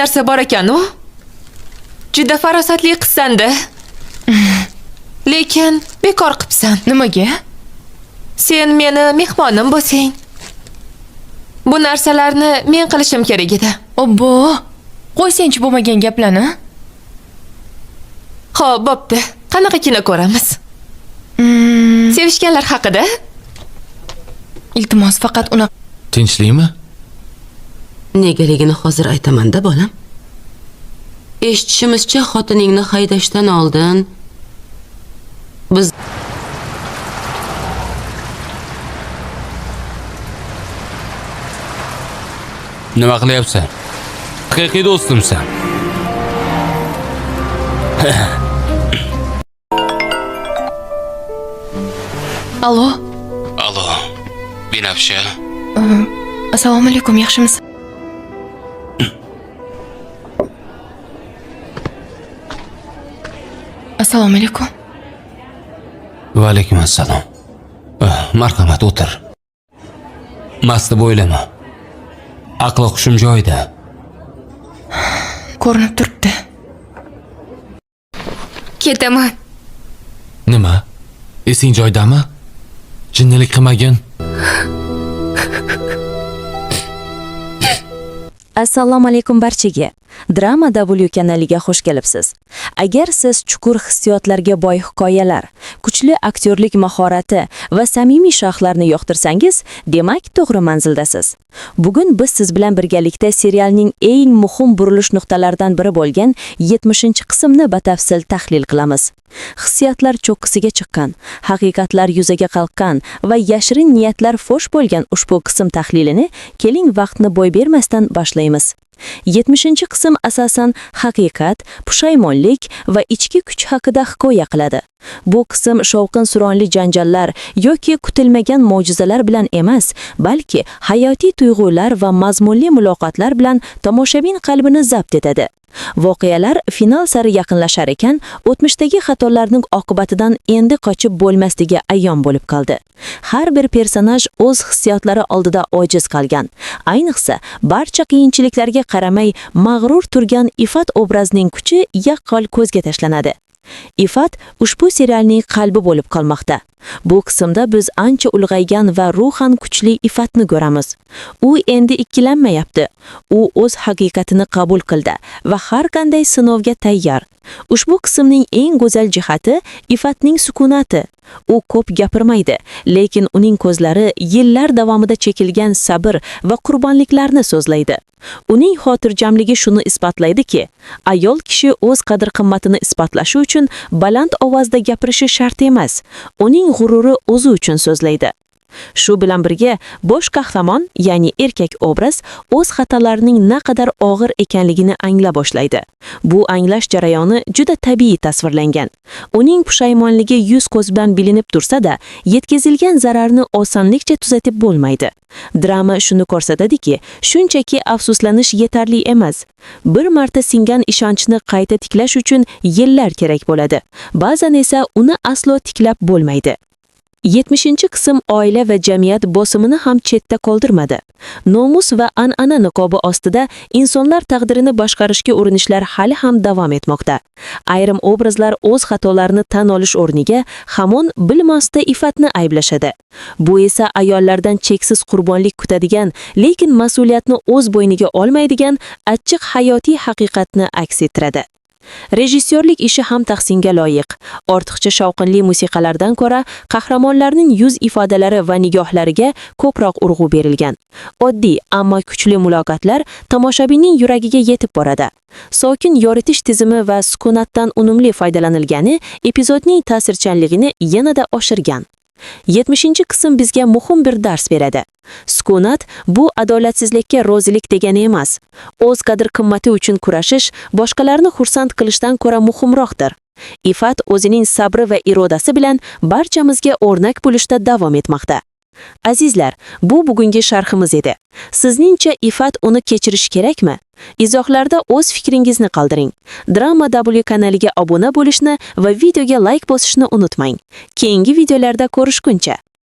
Hamma narsa bor ekan-u. Juda farosatli qizsan-da. Lekin bekor qilibsan. Nimaga? Sen meni mehmonim bo'lsang, bu narsalarni men qilishim kerak edi. Obbo, qo'ysangchi bo'lmagan gaplarni. Xo'p, bo'pti. Qanaqa kino ko'ramiz? Sevishganlar haqida? Iltimos, faqat unaqa Tinchlikmi? Negaligini hozir aytaman-da, bolam. Eshitishimizcha, xotiningni haydashdan oldin biz Nima qilyapsan? Haqiqiy do'stimsan. Allo, Allo. Binafsha. Assalomu alaykum, yaxshimisiz? Assalomu alaykum. Va alaykum assalom. Marhamat, o'tir. Mast deb o'ylama. Aqli hushim joyida. Ko'rinib turibdi. Ketaman. Nima? Esing joyidami? Jinnilik qilmagin. Assalomu alaykum barchaga. Drama W kanaliga xush kelibsiz. Agar siz chuqur hissiyotlarga boy hikoyalar, kuchli aktyorlik mahorati va samimiy sharhlarni yoqtirsangiz, demak to'g'ri manzildasiz. Bugun biz siz bilan birgalikda serialning eng muhim burilish nuqtalaridan biri bo'lgan 70-qismni batafsil tahlil qilamiz. Hissiyotlar cho'qqisiga chiqqan, haqiqatlar yuzaga qalqqan va yashirin niyatlar fosh bo'lgan ushbu qism tahlilini keling, vaqtni boy bermasdan boshlaymiz. 70-qism asosan haqiqat, pushaymonlik va ichki kuch haqida hikoya qiladi. Bu qism shovqin-suronli janjallar yoki kutilmagan mo'jizalar bilan emas, balki hayotiy tuyg'ular va mazmunli muloqotlar bilan tomoshabin qalbini zabt etadi. Voqealar final sari yaqinlashar ekan, o'tmishdagi xatolarning oqibatidan endi qochib bo'lmasligi ayon bo'lib qoldi. Har bir personaj o'z hissiyotlari oldida ojiz qolgan. Ayniqsa, barcha qiyinchiliklarga qaramay mag'rur turgan Ifat obrazining kuchi yaqqol ko'zga tashlanadi. Ifat ushbu serialning qalbi bo'lib qolmoqda. Bu qismda biz ancha ulg'aygan va ruhan kuchli Ifatni ko'ramiz. U endi ikkilanmayapti. U o'z haqiqatini qabul qildi va har qanday sinovga tayyor. Ushbu qismning eng go'zal jihati Ifatning sukunati. U ko'p gapirmaydi, lekin uning ko'zlari yillar davomida chekilgan sabr va qurbonliklarni so'zlaydi. Uning xotirjamligi shuni isbotlaydiki, ayol kishi o'z qadr-qimmatini isbotlashi uchun baland ovozda gapirishi shart emas. Uning g'ururi o'zi uchun so'zlaydi. Shu bilan birga bosh qahramon, ya'ni erkak obraz o'z xatolarining naqadar og'ir ekanligini angla boshlaydi. Bu anglash jarayoni juda tabiiy tasvirlangan. Uning pushaymonligi yuz ko'z bilan bilinib tursa-da, yetkazilgan zararni osonlikcha tuzatib bo'lmaydi. Drama shuni ko'rsatadiki, shunchaki afsuslanish yetarli emas. Bir marta singan ishonchni qayta tiklash uchun yillar kerak bo'ladi. Ba'zan esa uni aslo tiklab bo'lmaydi. 70-qism oila va jamiyat bosimini ham chetda qoldirmadi. Nomus va an'ana niqobi ostida insonlar taqdirini boshqarishga urinishlar hali ham davom etmoqda. Ayrim obrazlar o'z xatolarini tan olish o'rniga hamon bilmasda Ifatni ayblashadi. Bu esa ayollardan cheksiz qurbonlik kutadigan, lekin mas'uliyatni o'z bo'yniga olmaydigan achchiq hayotiy haqiqatni aks ettiradi. Rejissyorlik ishi ham tahsinga loyiq. Ortiqcha shovqinli musiqalardan ko'ra qahramonlarning yuz ifodalari va nigohlariga ko'proq urg'u berilgan. Oddiy, ammo kuchli muloqotlar tomoshabinning yuragiga yetib boradi. Sokin yoritish tizimi va sukunatdan unumli foydalanilgani epizodning ta'sirchanligini yanada oshirgan. 70-qism bizga muhim bir dars beradi. Sukunat bu adolatsizlikka rozilik degani emas. O'z qadr-qimmati uchun kurashish boshqalarni xursand qilishdan ko'ra muhimroqdir. Ifat o'zining sabri va irodasi bilan barchamizga o'rnak bo'lishda davom etmoqda. Azizlar, bu bugungi sharhimiz edi. Sizningcha Ifat uni kechirish kerakmi? Izohlarda o'z fikringizni qoldiring. Drama W kanaliga obuna bo'lishni va videoga like bosishni unutmang. Keyingi videolarda ko'rishguncha.